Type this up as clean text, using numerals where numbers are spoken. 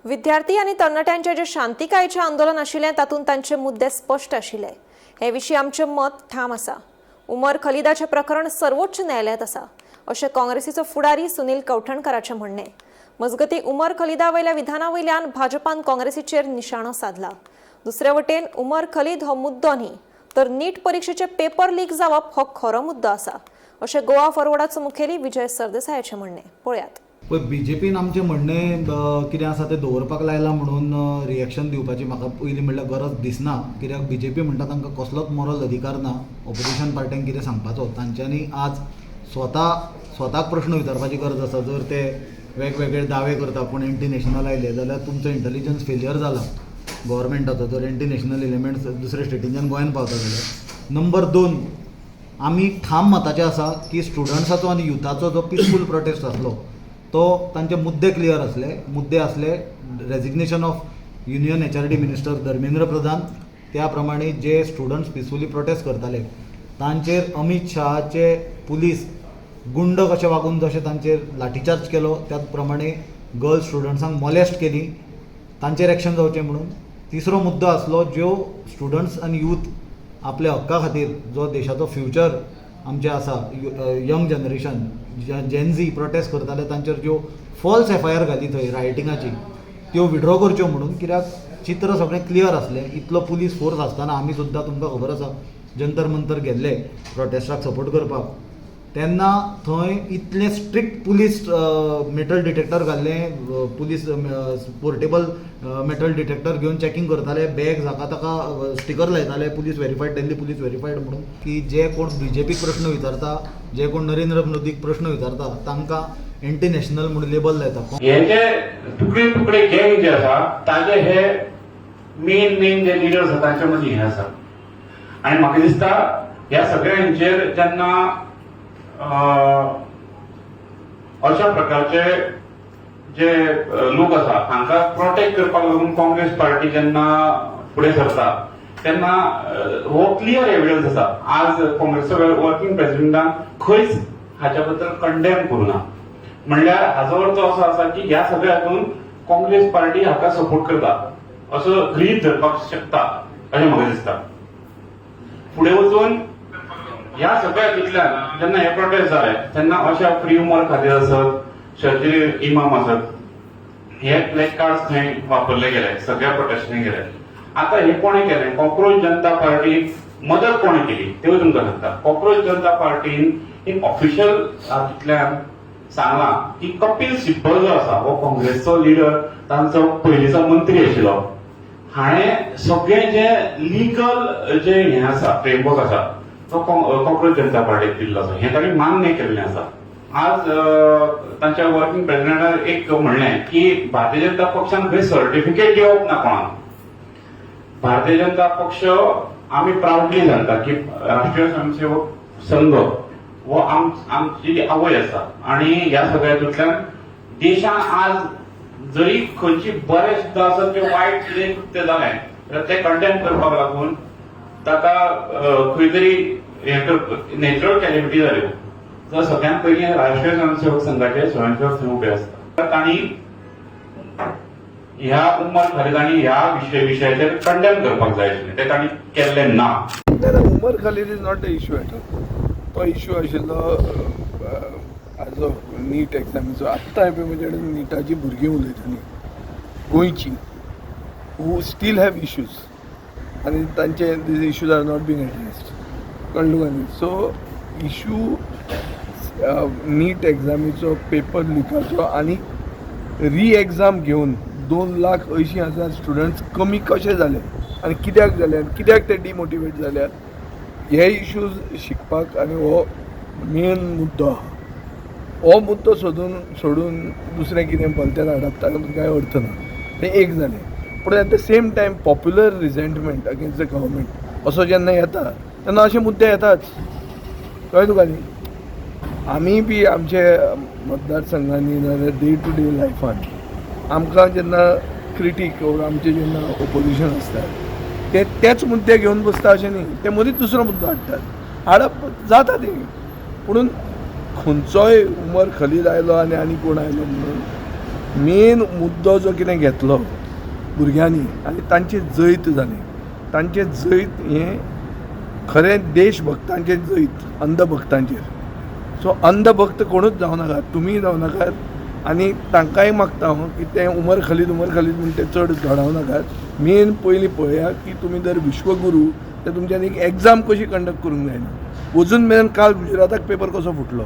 विद्यार्थी आनी तरणाट्यांचें जें शांतिकायेचें आंदोलन आशिल्लें तातूंत तांचे मुद्दे स्पश्ट आशिल्ले. हे विशीं आमचें मत ठाम आसा. उमर खलिदाचें प्रकरण सर्वोच्च न्यायालयांत आसा अशें काँग्रेसीचो फुडारी सुनील कवठणकाराचें म्हणणें. मजगतीं, उमर खलिदा वयल्या विधाना वयल्यान भाजपान काँग्रेसीचेर निशाणो सादला. दुसरे वटेन उमर खलीद हो मुद्दो न्ही, तर नीट परिक्षेचे पेपर लीक जावप हो खरो मुद्दो आसा अशें गोवा फॉरवर्डाचो मुखेली विजय सरदेसायाचें म्हणणें. पळयात. पळय, बीजेपीन आमचें म्हणणें कितें आसा तें दवरपाक लायलां म्हणून रिएक्शन दिवपाची म्हाका पयलीं म्हणल्यार गरज दिसना, कित्याक बीजेपी म्हणटा तांकां कसलोच मोरल अधिकार ना ऑपोजिशन पार्ट्यांक कितें सांगपाचो. तांच्यांनी आज स्वता स्वताक प्रश्न विचारपाची गरज आसा. जर ते वेगवेगळे दावे करता, कोण एंटी नॅशनल आयले जाल्यार तुमचो इंटेलिजन्स फेलियर जाला गव्हर्मेंटाचो, जर एंटी नॅशनल एलिमेंट्स दुसऱ्या स्टेटींच्यान गोंयान पावता जाल्यार. नंबर दोन, आमी ठाम मताचे आसा की स्टुडंट्साचो आनी युथाचो जो पिसफूल प्रोटेस्ट आसलो तो तांचे मुद्दे क्लियर आसले. मुद्दे आसले resignation of Union HRD Minister Dharmendra Pradhan. त्या प्रमाणे जे स्टुडंट्स पिसफुली प्रोटेस्ट करताले तांचेर अमीत शहाचे पुलीस गुंड कशे वागून जशें तांचेर लाठीचार्ज केलो, त्याच प्रमाणे गर्ल्स स्टुडंट्सांक मोलेस्ट केली, तांचेर एक्शन जावचें म्हणून. तिसरो मुद्दो आसलो, ज्यो स्टुडंट्स आनी यूथ आपल्या हक्का खातीर, जो देशाचो फ्युचर आमचे आसा, young generation, Gen Z protest करताले, तांचेर ज्यो फॉल्स एफआयआर घाली थंय रायटिंगाची, त्यो विड्रॉ करच्यो म्हणून. कित्याक चित्र सगळें क्लियर आसलें. इतलो पुलीस फोर्स आसतना आमी सुद्दां, तुमकां खबर आसा, जंतर मंतर गेल्ले प्रोटेस्टाक सपोर्ट करपाक, तेन्ना थंय इतलें स्ट्रिक्ट पुलीस मेटल डिटेक्टर घाल्ले, पुलीस पोर्टेबल मेटल डिटेक्टर घेवन चॅकिंग करताले, बॅग हाका ताका स्टिकर लायताले, "Police verified, Delhi Police verified" म्हणून, की जे कोण बीजेपीक प्रश्न विचारता, जे कोण नरेंद्र मोदीक प्रश्न विचारता, तांकां एंटी नॅशनल म्हणून लेबल लायता. हे जे तुकडे तुकडे गँग जे आसा, ताजे हे मेन मेन जे लिडर्स आसा, तांचे मदीं हे आसा. आनी म्हाका दिसता ह्या सगळ्यांचेर जेन्ना अशा प्रकारचे जे लोक आसा, हांकां प्रोटेक्ट करपाक लागून काँग्रेस पार्टी जेन्ना फुडें सरता, तेन्ना हो क्लियर एविडन्स आसा. आज काँग्रेसच्या वर्किंग प्रेसिडेंटान खंयच हाच्या बद्दल कंडेम करूं ना, म्हणल्यार हाजो अर्थ असो आसा की ह्या सगळ्या हातून काँग्रेस पार्टी हाका सपोर्ट करता असो गृहीत धरपाक शकता अशें म्हाका दिसता. फुडें वचून ह्या सगळ्या हातूंतल्यान जेन्ना हे प्रोटेस्ट जाले, तेन्ना अशा फ्री उमर खालीद आसत, शर्जील इमाम आसत, हे प्ले कार्ड थंय वापरले गेले, सगळ्या प्रोटेस्टांनी गेले. आता हे कोणें केलें? कॉक्रोच जनता पार्टी मदत कोणें केली तेवूय तुमकां सांगता. कॉक्रोच जनता पार्टीन एक ऑफिशियल हातूंतल्यान सांगलां की कपिल सिब्बल जो आसा, हो काँग्रेसचो लिडर, तांचो पयलींचो मंत्री आशिल्लो, हाणें सगळें जे लिगल जे हें आसा, फ्रेमवर्क आसा, तो कॉक्रोच जनता पार्टीक दिल्लो आसा, हें तांणी मान्य केल्लें आसा. आज तांच्या वर्किंग प्रेसिडेंटान एक म्हणलें की भारतीय जनता पक्षान खंय सर्टिफिकेट दिवप ना कोणाक. भारतीय जनता पक्ष, आमी प्रावडली सांगता की राष्ट्रीय स्वयंसेवक संघ हो आमची आवय आसा आणि ह्या सगळ्या हातूंतल्यान देशान आज जरी खंयची बरें सुद्दां आसत किंवा वायट कितें कृत्य जालें जाल्यार तें कंडेम करपाक लागून ताका खंय तरी हें नॅचरल कॅलिमिटी जाल्यो जाल्यार सगळ्यांत पयलीं राष्ट्रीय स्वयंसेवक संघाचे स्वयंसेवक थंय उबे आसता. तांणी ह्या उमर खालीद आनी ह्या विशयाचेर कंडेम करपाक जाय आशिल्लें, तें तांणी केल्लें ना. ना, Umar Khalid is not the issue at all. तो इशू आशिल्लो हाजो, नीट एग्जामीचो. आत्तां पळय म्हजे कडेन निटाची भुरगीं उलयतालीं गोंयची, हू स्टील have issues आनी तांचे these issues are not being addressed. कळ्ळें तुका न्ही? सो इशू नीट एग्जामीचो पेपर लिकाचो आनी री एग्जाम घेवन 2,80,000 स्टुडंट्स कमी कशे जाले आनी कित्याक जाले आनी कित्याक ते डिमोटिवेट जाल्यात, हे इश्यूज शिकपाक आनी हो मेन मुद्दो आहा. हो मुद्दो सोदून सोडून दुसरें कितें भलतें हाडप, ताका कांय अर्थ ना. तें एक जालें. पूण at the same time popular resentment against the government असो जेन्ना येता, तेन्ना अशे मुद्दे येताच. कळ्ळें तुका न्ही? आमी बी आमचे मतदारसंघांनी नाजाल्यार डे टू डे लायफान आमकां जेन्ना क्रिटीक ओर आमचे जेन्ना ओपोजिशन आसता, ते तेच मुद्दे घेवन बसता अशें न्ही, ते मदींच दुसरो मुद्दो हाडटात. हाडप जाता तें, पुणून खंयचोय उमर खलीद आयलो आनी आनी कोण आयलो म्हणून मेन मुद्दो जो कितें घेतलो भुरग्यांनी आनी तांचें जैत जालें. तांचें जैत हें खरें देशभक्तांचें जैत, अंधभक्तांचेर. सो अंधभक्त कोणूच जावं नाकात, तुमीय जावं नाकात. आनी तांकांय मागता हांव की ते उमर खलीद उमर खलीद म्हूण ते चड धोडावं नाकात. मेन पयलीं पळयात की तुमी जर विश्वगुरू तर तुमच्यान एक एग्जाम कशी कंडक्ट करूंक जायना. अजून मेरेन काल गुजराताक पेपर कसो फुटलो.